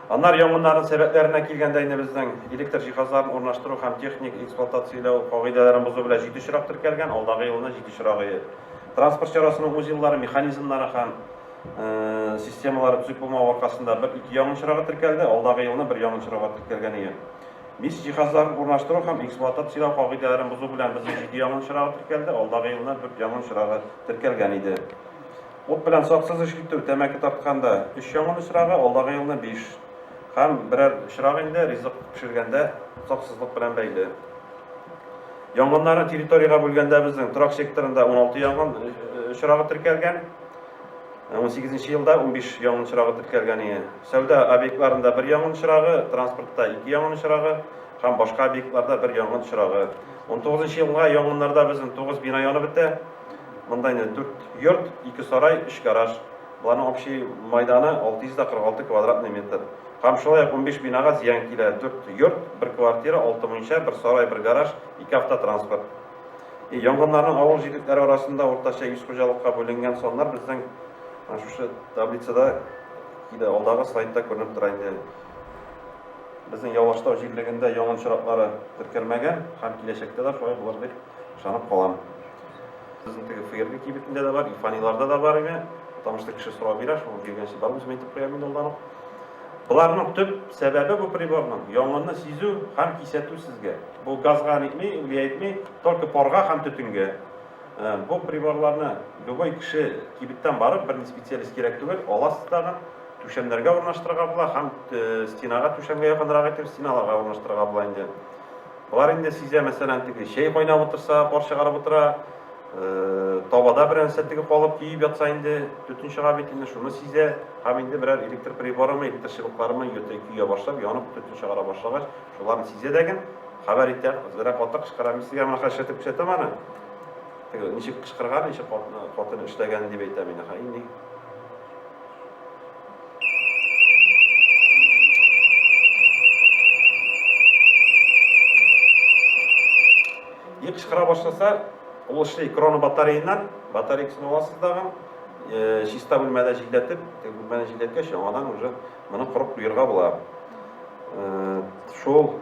Аннары янгыннарның сәбәпләренә килгәндә инде безнең электр җиһазларын урнаштыру һәм техник эксплуатацияләү кагыйдәләрен бозу белән 7 очрак теркәлгән, алдагы елны 7 очрагы. Транспорт чарасының узеллары, механизмнары һәм системалары төзек булмау аркасында бер ике янгын очрагы теркәлде, алдагы елны бер янгын очрагы теркәлгән иде. Мич җиһазларын урнаштыру һәм эксплуатацияләү кагыйдәләрен бозу белән безнең 7 янгын очрагы теркәлде, алдагы елны 4 янгын очрагы теркәлгән иде. Ут белән саксыз эш итү, тәмәке тартканда өч янгын очрагы, алдагы елны биш. Һәм берәр очрак инде ризык пешергәндә саксызлык белән бәйле. Янгыннарны территориягә бүлгәндә безнең торак секторында 16 янгын очрагы теркәлгән. 18 нче елда 15 янгын очрагы теркәлгән иде. Сәүдә объектларында бер янгын очрагы, транспортта ике янгын очрагы һәм башка объектларда бер янгын очрагы. 19 нчы елга янгыннарда безнең 9 бина янып бетә. Монда инде дүрт йорт, ике сарай, өч гараж. Боларның общий майданы 646 квадратный метр. Һәм шулай ук 15 бинага зыян килә. Дүрт йорт, бер квартира, алты мунча, бер сарай, бер гараж, ике автотранспорт. И янгыннарның авыл җирлекләре арасында уртача 100 хуҗалыкка бүленгән саннар безнең шушы таблицада килә, алдагы слайдта күренеп тора инде. Безнең Явлаштау җирлегендә янгын очраклары теркәлмәгән һәм киләчәктә дә шулай булыр дип ышанып калам. Безнең теге ФРГ кибетендә дә бар, Ильфаниларда да бар иде. Потому что кеше сорау бирә, шуны биргәнче барып үзем әйтеп куям инде алдан ук. Боларның төп сәбәбе бу приборның янгынны сизү һәм кисәтү сезгә. Бу газга нитми, влиять итми, только парга һәм төтенгә. Бу приборларны любой кеше кибеттән барып, бернинди специалист кирәк түгел, аласыз тагын, түшәмнәргә урнаштырырга була һәм стенага, түшәмгә якынрак итеп стеналарга урнаштырырга була инде. Болар инде сизә, мәсәлән, теге чәй кайнап утырса, пар чыгарып утыра, табада берәр нәрсә теге калып көеп ятса инде, төтен чыга бит инде, шуны сизә һәм инде берәр электр приборымы, электр чыбыкларымы көя башлап, янып төтен чыгара башлагач, шуларны сизә дә ген, хәбәр итә, зря каты кычкыра. Мин сезгә менә хәзер эшләтеп күрсәтәм аны. Теге ничек кычкырган, ничек каты эшләгән дип әйтәм инде. Инде И кычкыра башласа, ул эшли крона батареяннан, батарейкасын аласыз тагын, чиста бүлмәдә җилләтеп, теге бүлмәне җилләткәч, яңадан уже моны корып куерга була. Шул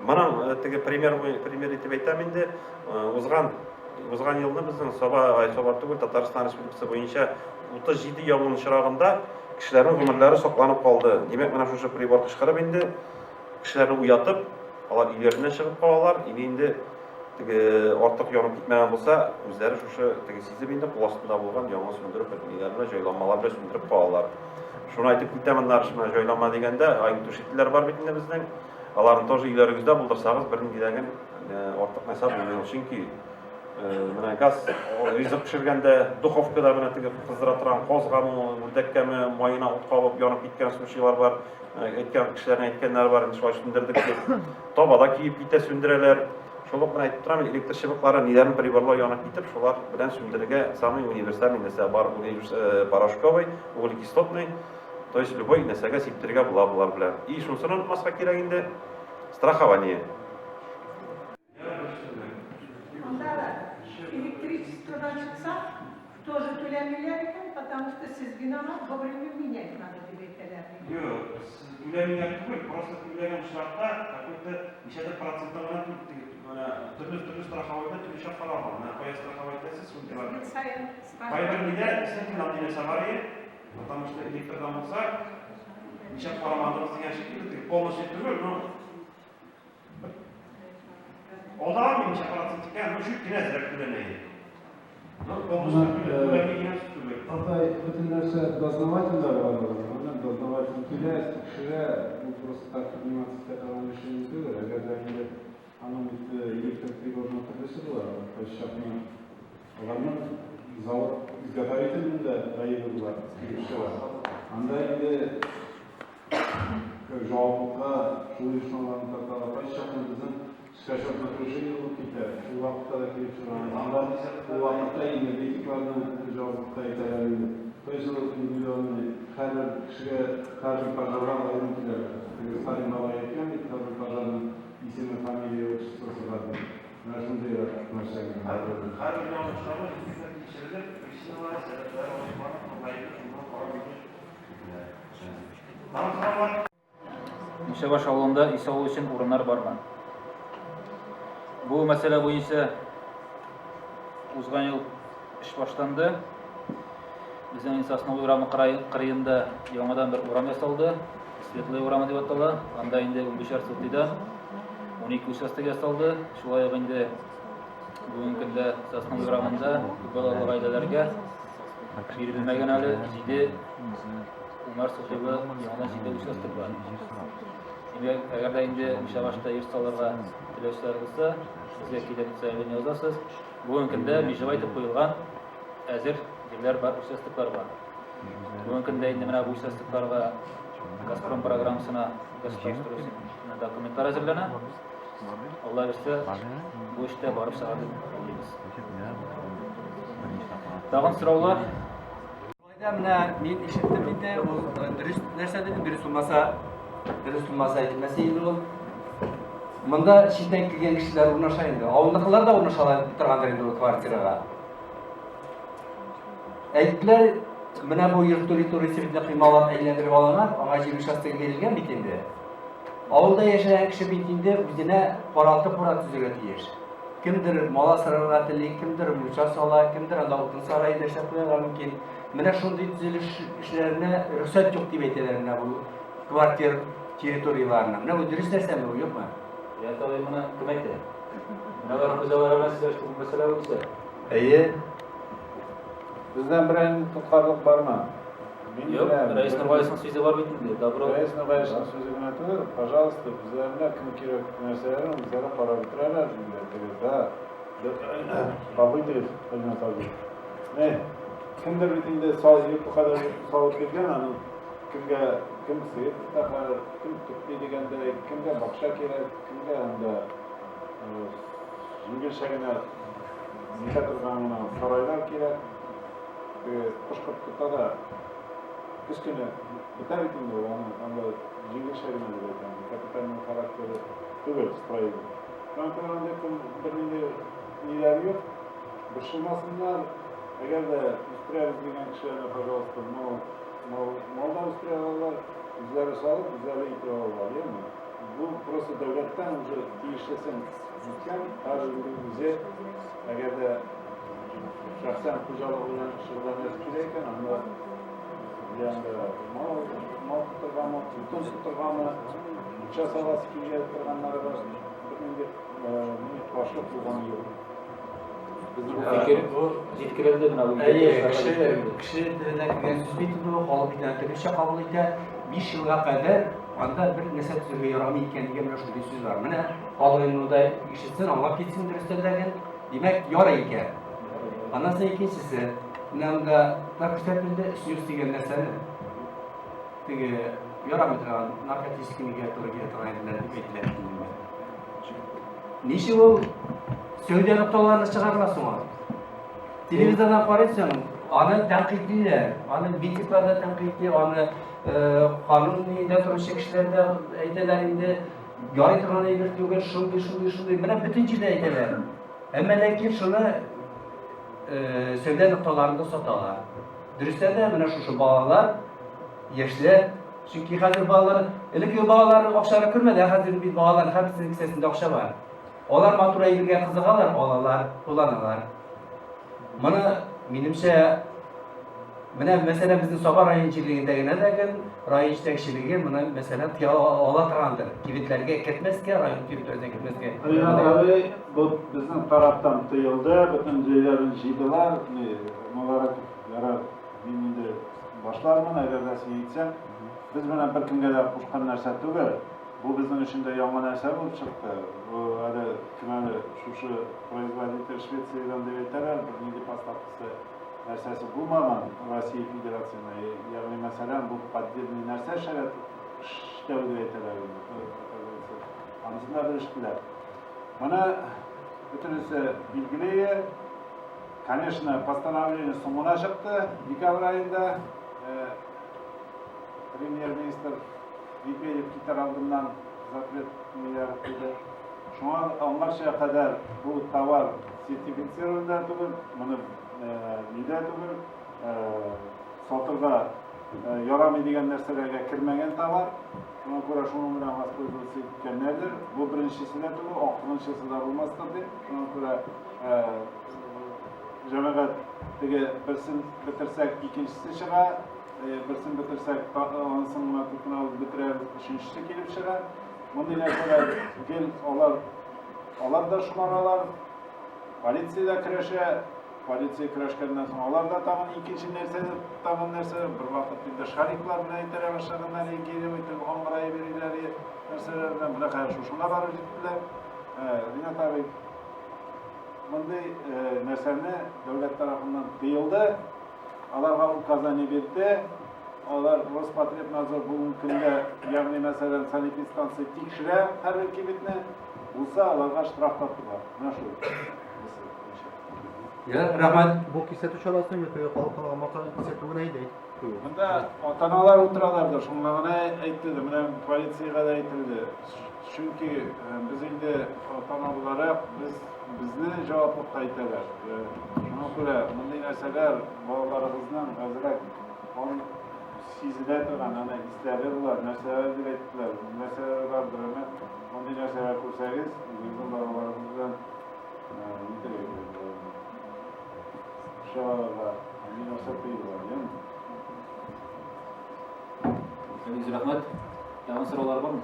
моның теге пример пример итеп әйтәм инде, узган Узган елны безнең Саба, ай Саба түгел, Татарстан Республикасы буенча 37 янгын очрагында кешеләрнең гомерләре сакланып калды. Димәк, менә шушы прибор кычкырып инде кешеләрне уятып, алар өйләреннән чыгып калалар, или инде теге артык янып китмәгән булса, үзләре шушы теге сизеп инде кул астында булган янгын сүндерү ниләр белән, җайланмалар белән сүндереп калалар. Шуны әйтеп китәм, аннары шуны җайланма дигәндә, огнетушительләр бар бит инде безнең. Аларны тоже өйләрегездә булдырсагыз, бернинди дә артык нәрсә булмый ул. Чөнки менә газ ризык пешергәндә духовкада менә теге кыздыра торган казгамы, үрдәккәме маена ут кабып янып киткән случайлар бар. Әйткән кешеләрнең әйткәннәре бар, инде шулай сүндердек дип. Табада киеп китә, сүндерәләр. Шул ук менә әйтеп торам, электр чыбыклары, ниләрен приборлар янып китеп, шулар белән сүндерергә самый универсальный нәрсә бар, порошковый, углекислотный. То есть любой нәрсәгә сиптерергә була болар белән. И шунысын онытмаска кирәк инде, страхование. Анда электричестводан чыкса, тоже түләмиләр икән, потому что сез виноват, вовремя менять надо дип әйтәләр. Юк, түләмиләр түгел, просто түләгән очракта какой-то ничәдер проценты гына менә төрле төрле страховойда төрлечә каралган. Менә кая страховой итәсез, шундыйлар. Ел саен Кайбер нидә действительно андый нәрсә бар иде. Потому что электрдан булса, ничә карамадыгыз дигән шикелле, теге полностью түгел, но Алда ничә процент икән, ну чуть кенә әзрәк түләнә иде. Ну, полностью түләми дигән сүз түгел. Атай, бөтен нәрсә дознавательләр бар алар. Аны дознаватель килә, тикшерә, бу просто так подниматься итә торган решение түгел. Әгәр дә инде аның бит электр приборының төрлесе була, кайчакны Аларның завод изготовительның да гаебе була, килеп чыга. Анда инде җаваплылыкка шул оешмаларны тарталар. Кайчакны безнең скачок напряжение булып китә, шул вакытта да килеп чыга. Анда ул вакытта энергетикларны җаваплылыкка итәләр инде. То есть ул индивидуальный һәрбер кешегә, һәрбер пожарга аерым киләләр. Теге Сталин бабай әйткән бит, һәрбер пожарның исеме, фамилия, отчествосы бар дип. Менә шундыйрак нәрсә генә. Һәрбер яңа очрагы җитди тикшерелеп, причиналары, сәбәпләре ачыкланып, гаепле шуннан карап итеп. Тагын сораулар? Мишәбаш авылында өй салу өчен урыннар бармы? Бу мәсьәлә буенча узган ел эш башланды. Безнең Сосновый урамы кырыенда яңадан бер урам ясалды. Светлый урамы дип атала. Анда инде 15 сотыйдан 12 участок ясалды. Шулай ук инде бүгенге көндә Сосновый урамында күп балалы гаиләләргә бирелмәгән әле 7 унар сотыйлы яңадан 7 участок бар. Димәк, әгәр дә инде Мишәбашта йорт салырга теләүчеләр булса, безгә килеп заявление язасыз. Бүгенге көндә межевой итеп куелган әзер җирләр бар, участоклар бар. Бүгенге көндә инде менә бу участокларга Газпром программасына газ тапшыру өчен документлар әзерләнә. Алла бирсә, бу эштә барып чыгар дип уйлыйбыз. Тагын сораулар? Шулай да менә мин ишеттем инде, ул дөрес нәрсә диде, дөрес булмаса, дөрес булмаса әйтелмәс инде ул. Монда читтән килгән кешеләр урнаша инде. Авылныкылар да урнаша торгандыр инде ул квартирага. Әйттеләр, менә бу йорт территориясе бит коймалап әйләндереп алына, аңа җир участогы бирелгән бит инде. Авылда яшәгән кеше бит инде үзенә каралты-кура төзергә тиеш. Кемдер мал асрарга тели, кемдер мунча сала, кемдер анда утын сарае да эшләп куярга мөмкин. Менә шундый төзелеш эшләренә рөхсәт юк дип әйтәләр менә бу квартир территорияләренә. Менә бу дөрес нәрсәме бу, юкмы? Я табый моны кем әйтә? Менә алар хуҗалары белән сөйләштек бу мәсьәлә буенча. Әйе. Бездән берәр тоткарлык бармы? Мин Юк, Рәис Нургалиевның сүзе бар бит инде. Добро. Рәис Нургалиевның сүзе генә түгел, пожалуйста, үзләренә кем кирәк нәрсәләрен үзләре карап бетерәләр инде. Теге, да. Гафу итегез, Ринат абый. Не, кемдер бит инде сал йорт кадәр йорт салып биргән, аның кемгә кем сыер тота хәзер, кем төпли дигәндәй, кемгә бакча кирәк, кемгә анда җиңелчә генә нитә торган гына сарайлар кирәк. Теге кош-корт тота да, көз көне бетә бит инде ул, аны анда җиңелчә генә дип әйтәм, капитальный характеры түгел строение. Шуңа күрә андый кем бернинди ниләр юк, борчылмасыннар. Әгәр дә үстерәбез дигән кешеләрне, пожалуйста, мал, мал, мал да үстерә алалар, үзләре салып, үзләре итә алалар, яме. Бу просто дәүләттән уже тиешлесен җиткән, хәзер инде үзе, әгәр дә шәхсән хуҗалыгы белән шөгыльләнәсе килә икән, анда янда мал, мал тотыргамы, утын тотыргамы, мунча саласы килә торганнары бар. Бернинди ни каршылык булганы юк. Бу фикер җиткерелде менә бу. Әйе, кеше кеше теленә кергән сүз бит инде ул, халык бит аны төрлечә кабул итә. 5 елга кадәр анда бер нәрсә төзергә ярамый икән дигән менә шундый сүз бар. Менә халык инде монда ишетсен, аңлап китсен дөрестәндәген. Димәк, ярый икән. Аннан соң икенчесе, менә монда да күрсәтелде, снюс дигән нәрсәне. Теге ярамый торган наркотический нигә туры килә торган әйберләр дип әйтелә бит инде. Ничек ул сәүдә нокталарына чыгарыла соң ул? Телевизордан карыйсың, аны тәнкыйтьлиләр, аны медиклар да тәнкыйтьли, аны канун нигезендә торучы кешеләр дә әйтәләр инде, ярый торган әйбер түгел, шундый, шундый, шундый. Менә бөтен җирдә әйтәләр. Әмма ләкин шуны сәүдә нокталарында саталар. Дөрестән дә менә шушы балалар, яшьләр, чөнки хәзер балалар, элекке балалар акчаны күрмәде, ә хәзер бит балалар һәммәсенең кесәсендә акча бар. Алар матур әйбергә кызыгалар, алалар, кулланалар. Моны, минемчә, менә мәсәлән безнең Саба район җирлегендә генә дә гел район җитәкчелеге моны мәсәлән тыя ала торгандыр. Кибетләргә кертмәскә, район территориясенә кертмәскә. Ринат абый, бу безнең тарафтан тыелды, бөтен җөйләрен җыйдылар. Мөбарәк, ярар, мин инде башлармын, әгәр дә син әйтсәң. Без менә беркемгә дә кушкан нәрсә түгел. Бу безнең өчен дә яңа нәрсә булып чыкты. Бу әле кем әле шушы производитель Швециядән дип әйтәләр, бернинди поставкасы нәрсәсе булмаган Россия Федерациясенә. Ягъни мәсәлән, бу поддельный нәрсә шәрәт эшләү дип әйтәләр инде. Анысын да белештеләр. Моны бөтенесе билгеле. Конечно, постановление соңына чыкты, декабрь аенда. Премьер-министр Медведев китәр алдыннан запрет ниләр куйды. Шуңа аңарча кадәр бу товар сертифицирован да түгел, моны нидә түгел, сатырга Ярамый дигән нәрсәләргә кермәгән товар. Шуңа күрә шуның белән воспользоваться иткәннәрдер. Бу беренчесе дә түгел, ахырынчысы да булмастыр дип. Шуңа күрә җәмәгать теге берсен бетерсәк, икенчесе чыга, берсен бетерсәк, анысын гына тотынабыз, бетерәбез, өченчесе килеп чыга. Мондый нәрсәләр гел алар алар да шомаралар, полиция дә көрәшә, полиция көрәшкәннән соң алар да тагын икенче нәрсә, тагын нәрсә, бер вакыт инде шариклар белән итәрә башлаганнар, килеп итеп аңгырайып йөриләр, нәрсәләр белән, менә хәзер шушыңа барып җиттеләр. Ринат абый, мондый нәрсәне дәүләт тарафыннан тыелды, аларга указание бирде, алар Роспотребнадзор бүгенге көндә, ягъни мәсәлән, санэпидстанция тикшерә һәрбер кибетне, булса аларга штраф тарттылар. Менә шул. Я, рәхмәт. Бу кисәтү чарасы инде теге халыкка максат кисәтү генә иде әйтеп кую. Монда ата-аналар утыралардыр, шуңа гына әйтте, менә полициягә дә әйтелде. Чөнки без инде ата-ана буларак без безне җаваплыкка итәләр. Шуңа күрә мондый нәрсәләр балаларыгызның әзрәк он сизелә торган, ана исләре була, нәрсәләр дип әйттеләр, нәрсәләр бардыр, әмма мондый нәрсәләр күрсәгез, үзегезнең балаларыгыз белән нитәргә кирәк була. Чараларга мондый нәрсә тыелган, яме? Бик рәхмәт. Тагын сораулар бармы?